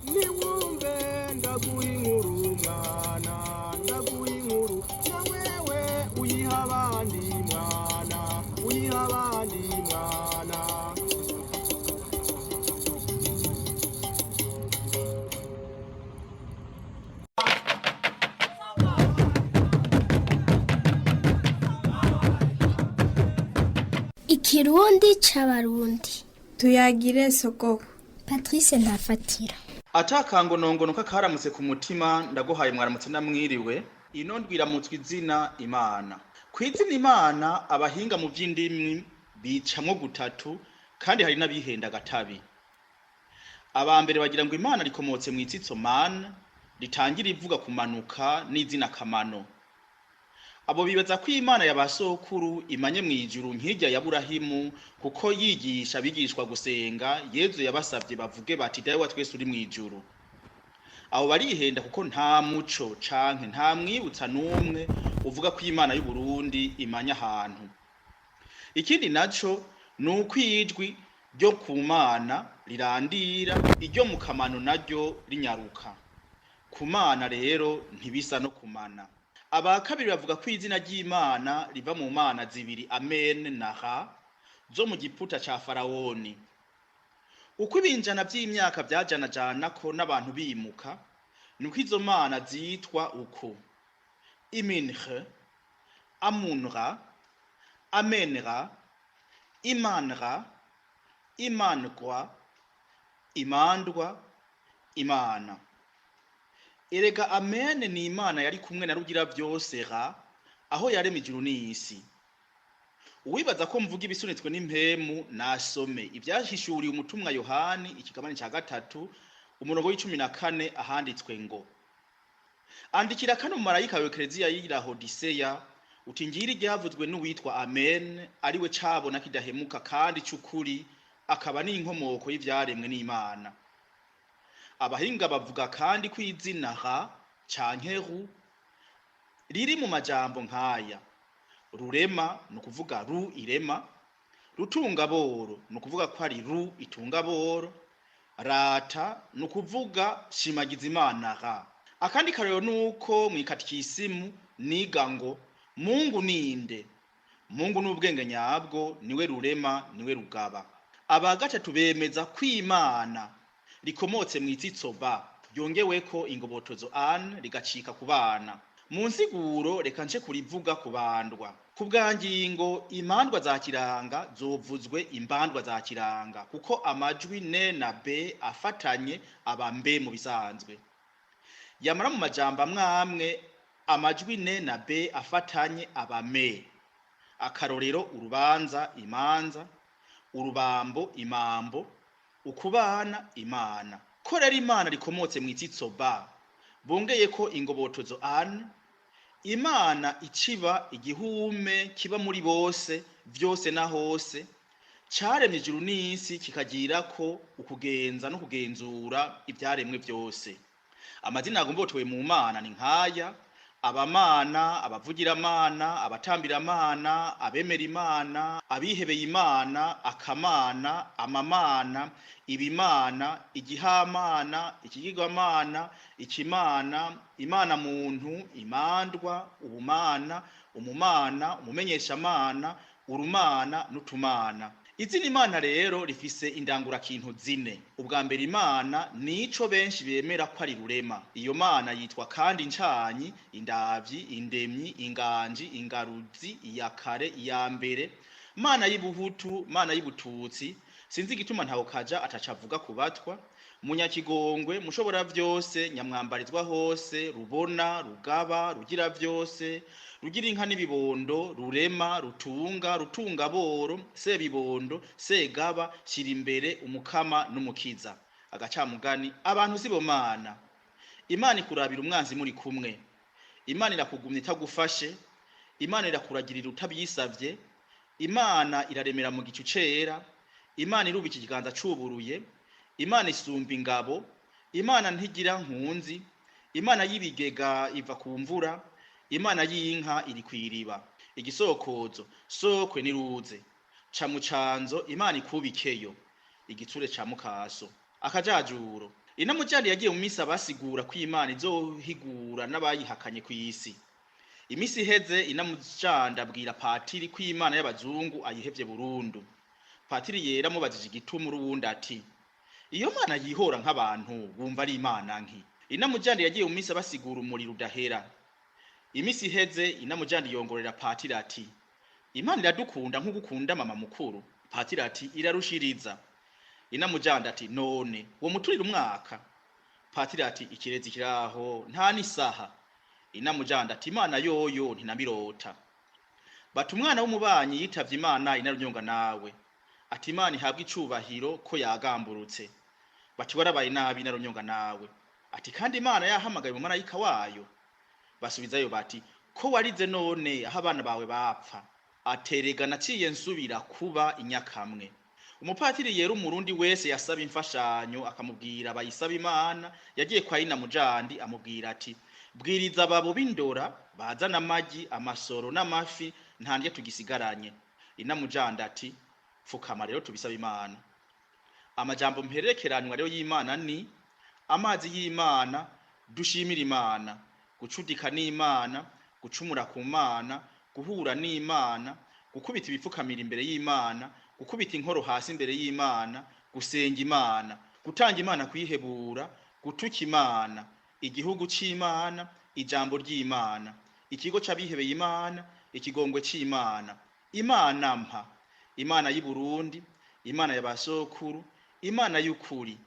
Niwumve ndaguha inkuru mwana, ndaguha inkuru na wewe uyiha abandi mwana, uyiha abandi mwana. Ikirundi c'Abarundi. Tuyagire sogoko. Patrice Ntafatira. Atakangonongono kakaramutse ku mutima, ndaguhaye mwaramutse namwiriwe. Ino ndwiramutswa izina Imana. Kw'izina Imana, abahinga mu vy'indimi bicamwo gutatu, kandi hari n'abihenda gatabi. Aba mbere bagira ngo Imana rikomotse mw'itsitso man, ritangira ivuga kumanuka n'izina kamano. Abo bibaza ko Imana ya basokuru imanye mw'ijuru nk'irya ya Burahimu, kuko yigisha abigishwa gusenga, Yezu yabasavye bavuge bati: "Dawe wa twese uri mw'ijuru." Abo barihenda, kuko nta muco canke nta mwibutsa n'umwe uvuga ko Imana y'u Burundi imanye ahantu. Ikindi naco ni uko ijwi ryo ku Mana rirandira, iryo mu kamano naryo rinyaruka. Ku Mana rero ntibisa no kumana. Aba kabiri bavuga ko izina ry'Imana riva mu mana zibiri Amen na Ra zo mu giputa ca Farawoni. Uko ibinjana vy'imyaka vyajanajana ko n'abantu bimuka, niko izo mana zitwa uko: Iminhe, Amunra, Amenra, Imanra, Imangwa, Imandwa, Imana. Erega Amen ni Imana yari kumwe na Rugira vyose Ra aho yarema ijuru n'isi. Uwibaza ko mvuga ibisunitswe n'impemu nasome ivyahishuriye umutumwa Yohani ikigabane ca 3 umurongo w'14, ahanditswe ngo: "Andikira kano marayika wa Ekleziya y'i Laodiseya uti: Ngira iryavuzwe n'uwitwa Amen, ariwe cabona kidahemuka kandi c'ukuri, akaba n'inkomoko y'ivyaremwe n'Imana." Abahinga bavuga kandi ko izina ha canke ru riri mu majambo nk'aya: rurema, ni ukuvuga ru irema; rutungaboro, ni ukuvuga ko ari ru itungaboro; rata, ni ukuvuga shimagiza Imana ra. Akandi karero ni uko mw'ikatikisimu niga ngo: "Mungu ninde?" Mungu ni ubwenge nyabwo, niwe rurema, niwe rugaba. Aba gatatu bemeza ko Imana rikomotse mw'itsitso ba ryongeweko ingobotozo an, rigacika ku bana. Mu nsiguro reka nce kurivuga kubandwa. Ku bwa ngingo, imandwa za kiranga zovuzwe imbandwa za kiranga, kuko amajwi ne na b afatanye aba mbe mu bisanzwe. Yamara mu majambo amwe amwe amajwi ne na b afatanye aba me. Akarorero: urubanza, imanza; urubambo, imambo; ukubana, Imana. Ko rero Imana rikomotse mw'itsitso ba bongeye ko ingobotozo an, Imana iciba igihume kiba muri bose, vyose na hose, caremye ijuru n'isi, kikagira ko ukugenza no kugenzura ivyaremwe vyose. Amazina agombotowe mu Mana ni nkaya: abamana, abavugiramana, abatambiramana, abemera Imana, abihebeye Imana, akamana, amamana, ibimana, igihamana, ikigirwamana, ikimana, imana muntu, imandwa, ubumana, umumana, umumenyeshamana, urumana n'utumana. Izina Imana rero rifise indangurakintu zine. Ubwa mbere, Imana nico benshi bemera ko ari rurema. Iyo Mana yitwa kandi incanyi, indavyi, indemyi, inganji, ingaruzi, iyakare, iyambere, Mana y'Ibuhutu, Mana y'Ibututsi. Sinzi igituma ntaho kaja atacavuga ku batwa. Munyakigongwe, mushobora vyose, nyamwambarizwa hose, rubona, rugaba, rugira vyose, rugira inka n'ibibondo, rurema, rutunga, rutungaboro, sebibondo, segaba, shira imbere, umukama n'umukiza. Agacamugani: abantu sibo Mana. Imana ikurabira umwanzi muri kumwe. Imana irakugumya itagufashe. Imana irakuragirira utabyisavye. Imana iraremera mu gicu cera. Imana irubika ikiganza cuburuye. Imana isumba ingabo. Imana ntigira nkunzi. Imana y'ibigega iva ku mvura. Imana y'inka iri kw'iriba. Igisokozo: sokwe niruze, ca mucanzo, Imana ikubikeyo igitsure ca mukaso. Akajajuro. Inamujyana yagiye mu misi abasigura ko Imana izohigura n'abayihakanye ku isi. Imisi iheze inamujyana abwira patiri ko Imana y'abazungu ayihevye burundu. Patiri yera amubajije igituma uruwundi ati: "Iyo mana yihora nk'abantu wumva ari Imana nki?" Inamujyana yagiye mu misi abasigura umuriro udahera. Imisi iheze inamujyana yongorera patiri ati: "Imana iradukunda nk'ugukunda mama mukuru." Patiri ati: "Irarushiriza." Inamujyana ati: "None uwo muturira umwaka?" Patiri ati: "Ikirezi kiraho nta n'isaha." Inamujyana ati: "Imana yoyo ntinabirota." Bati umwana w'umubanyi yitavye Imana inarunyonga nawe. Ati: "Imana ihabwa icubahiro ko yagamburutse." Bati: "Warabaye nabi inarunyonga nawe." Ati: "Kandi Imana yahamagaye umumarayika wayo." Basubizayo bati: "Ko warize none aho abana bawe bapfa?" Aterega naciye nsubira kuba inyakamwe. Umupatiri yera umurundi wese yasaba imfashanyo akamubwira bayisaba Imana, yagiye kwa Inamujandi amubwira ati: "Bwiriza ababo b'indora bazana amagi, amasoro n'amafi, nta ndya tugisigaranye." Inamujandi ati: "Pfukama rero tubisaba Imana." Amajambo mperekeranwa rero y'Imana ni: amazi y'Imana, dushimira Imana, gucudika n'Imana, gucumura ku Mana, guhura n'Imana, gukubita ibipfukamira imbere y'Imana, gukubita inkoro hasi imbere y'Imana, gusenga Imana, gutanga Imana kuyihebura, gutuka Imana, igihugu c'Imana, ijambo ry'Imana, ikigo c'abihebeye Imana, ikigongwe c'Imana, Imana mpa, Imana y'i Burundi, Imana ya basokuru, Imana y'ukuri,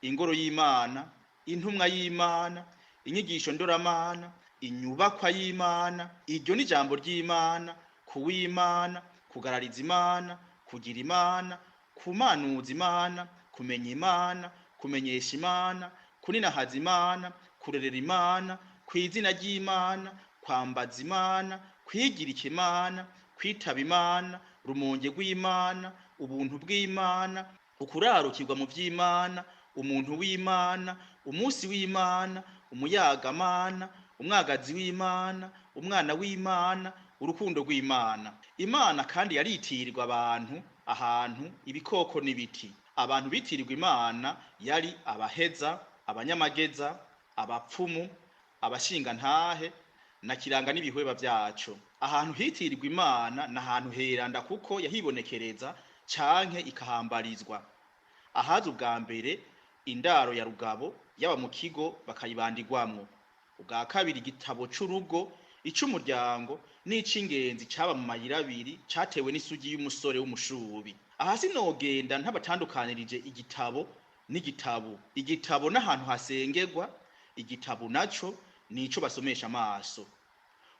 ingoro y'Imana, intumwa y'Imana, inyigisho ndoramana, inyubakwa y'Imana, iryo ni ijambo ry'Imana, kuw'Imana, kugarariza Imana, kugira Imana, kumanuza Imana, kumenya Imana, kumenyesha Imana, kuninahaza Imana, kurerera Imana, kw'izina ry'Imana, kwambaza Imana, kwigirika Imana, kwitaba Imana, rumonge rw'Imana, ubuntu bw'Imana, ukurarukirwa mu vy'Imana, umuntu w'Imana, umunsi w'Imana, umuyagamana, umwagazi w'Imana, umwana w'Imana, urukundo rw'Imana. Imana kandi yaritirirwa abantu, ahantu, ibikoko n'ibiti. Abantu bitirirwa Imana yari abaheza, abanyamageza, abapfumu, abashingantahe na kiranga n'ibihweba vyaco. Ahantu hitirirwa Imana n'ahantu heranda kuko yahibonekereza canke ikahambarizwa. Ahaza ubwa mbere indaro ya rugabo yaba mu kigo bakayibandirwamwo. Ubwa kabiri igitabo c'urugo, ic'umuryango n'ic'ingenzi caba mu mayira abiri catewe n'isugi y'umusore w'umushubi. Aha sinogenda ntabatandukanirije igitabo n'igitabo. Igitabo n'ahantu hasengerwa, igitabo naco nico basomesha amaso.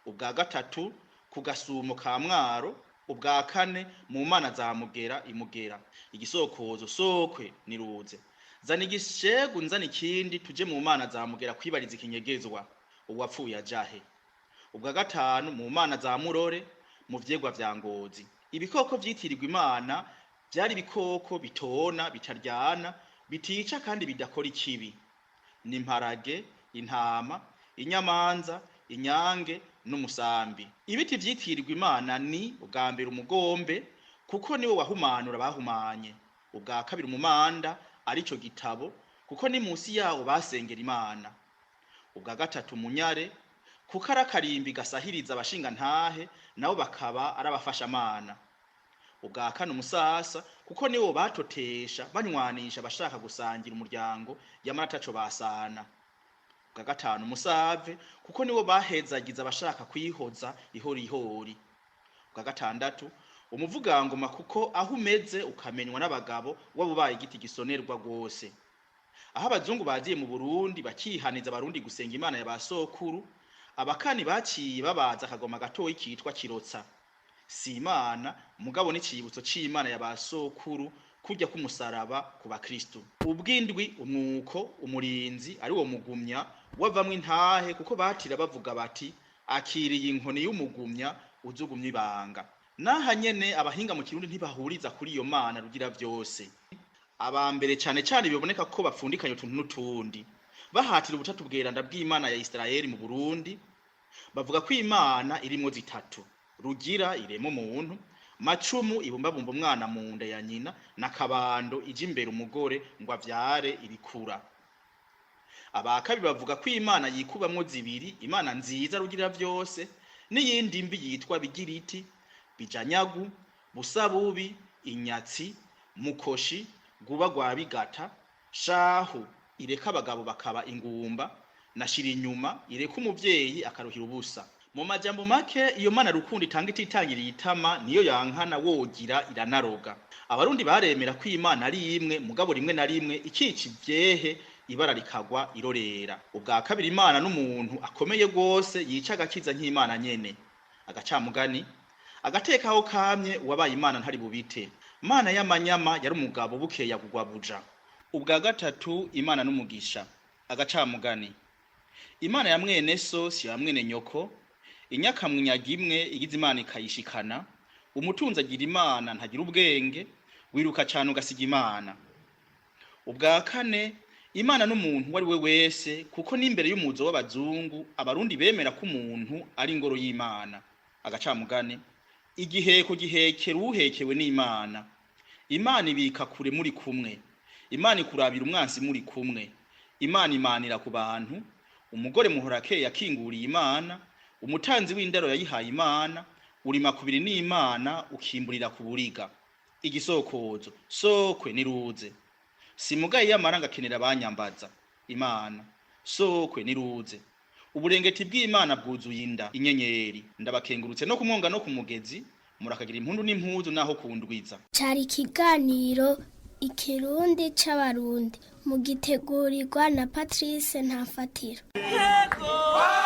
Ubwa gatatu ku gasumo ka Mwaro, ubwa kane mu mana za Mugera imugera. Igisokozo sokwe niruze. Zana igishegu nzana ikindi tuje mu mana za Mugera kwibariza ikinyegezwa. Uwapfuye ajahe. Ubwa gatanu mu mana za Murore mu vyegwa vya Ngozi. Ibikoko vyitirirwa Imana vyari ibikoko bitona, bitaryana, bitica kandi bidakora ikibi. Ni imparage, intama, inyamanza, inyange n'umusambi. Ibiti vyitirirwa Imana ni ubwa mbere umugombe kuko niwe wahumanura bahumanye. Ubwa kabiri umumanda arico gitabo kuko ni musi yawo basengera Imana. Ubwa gatatu umunyare kuko ari akarimbi gasahiriza abashingantahe nabo bakaba ari abafashamana. Ubwa kane umusasa kuko niwo batotesha banywanisha abashaka gusangira umuryango yamara ataco basana. Ubwa gatanu umusave kuko niwo bahezagiza abashaka kwihoza ihorihori. Ubwa gatandatu umuvugangoma kuko aho umeze ukamenywa n'abagabo waba ubaye igiti gisonerwa rwose. Aho abazungu bagiye mu Burundi bakihaniza abarundi gusenga Imana ya basokuru, abakani baciye babaza akagoma gatoyi kitwa Kirotsa. Si Imana mugabo n'icibutso c'Imana ya basokuru kurya k'umusaraba ku bakristo. Ubwindwi umwuko umurinzi ari wo mugumya wavamwo intahe kuko batira bavuga bati: "Akiriye inkoni y'umugumya uzugumya ibanga." Naha nyene abahinga mu Kirundi ntibahuriza kuri iyo mana rugira vyose. Aba mbere cane cane biboneka ko bapfundikanye utuntu n'utundi. Bahatira ubutatu bweranda bw'Imana ya Isirayeli mu Burundi, bavuga ko Imana irimwo zitatu: Rugira irema umuntu, Macumu ibumbabumba umwana mu nda ya nyina, na Kabando ija imbere umugore ngo avyare ibikura. Aba kabiri bavuga ko Imana yikubamwo zibiri, Imana nziza rugira vyose n'iyindi mbi yitwa Bigiriti, Bijanyagu, Busabubi, Inyatsi, Mukoshi, Guba gwa Bigata, Shahu ireka abagabo bakaba ingumba, na shira inyuma ireka umuvyeyi akaruhira ubusa. Mu majambo make, iyo Mana rukundo itanga ititangiriye itama niyo yankana wogira iranaroga. Abarundi baremera ko Imana ari imwe, mugabo rimwe na rimwe ikica ivyehe ibara rikagwa irorera. Ubwa kabiri, Imana n'umuntu akomeye rwose yica agakiza nk'Imana nyene. Agacamugani: agateka aho kamye uwabaye Imana ntari bubite. Mana y'amanyama yari umugabo bukeya kugwa buja. Ubwa gatatu, Imana n'umugisha. Agacamugani: Imana ya mwene so si ya mwene nyoko. Inyakamwinyaga imwe igize Imana ikayishikana. Umutunzi agira Imana ntagira ubwenge. Wiruka cane ugasiga Imana. Ubwa kane, Imana n'umuntu uwo ari we wese, kuko n'imbere y'umuzo w'abazungu Abarundi bemera ko umuntu ari ingoro y'Imana. Agacamugani: igiheko gihekera uhekewe n'Imana. Imana ibika kure muri kumwe. Imana ikurabira umwansi muri kumwe. Imana imanira ku bantu. Umugore muhorakeye yakinguriye Imana. Umutanzi w'indero yayihaye Imana. Urima kubiri n'Imana ukimburira ku buriga. Igisokozo: sokwe niruze. Simugaye yamara ngakenera abanyambaza. Imana sokwe niruze. Uburengeti bw'Imana bwuzuye inda inyenyeri. Ndabakengurutse no kumwonga no ku mugezi. Murakagira impundu n'impuzu naho kundwiza. Cari ikiganiro Ikirundi c'Abarundi, mugitegurirwa na Patrice Ntafatira. Yego.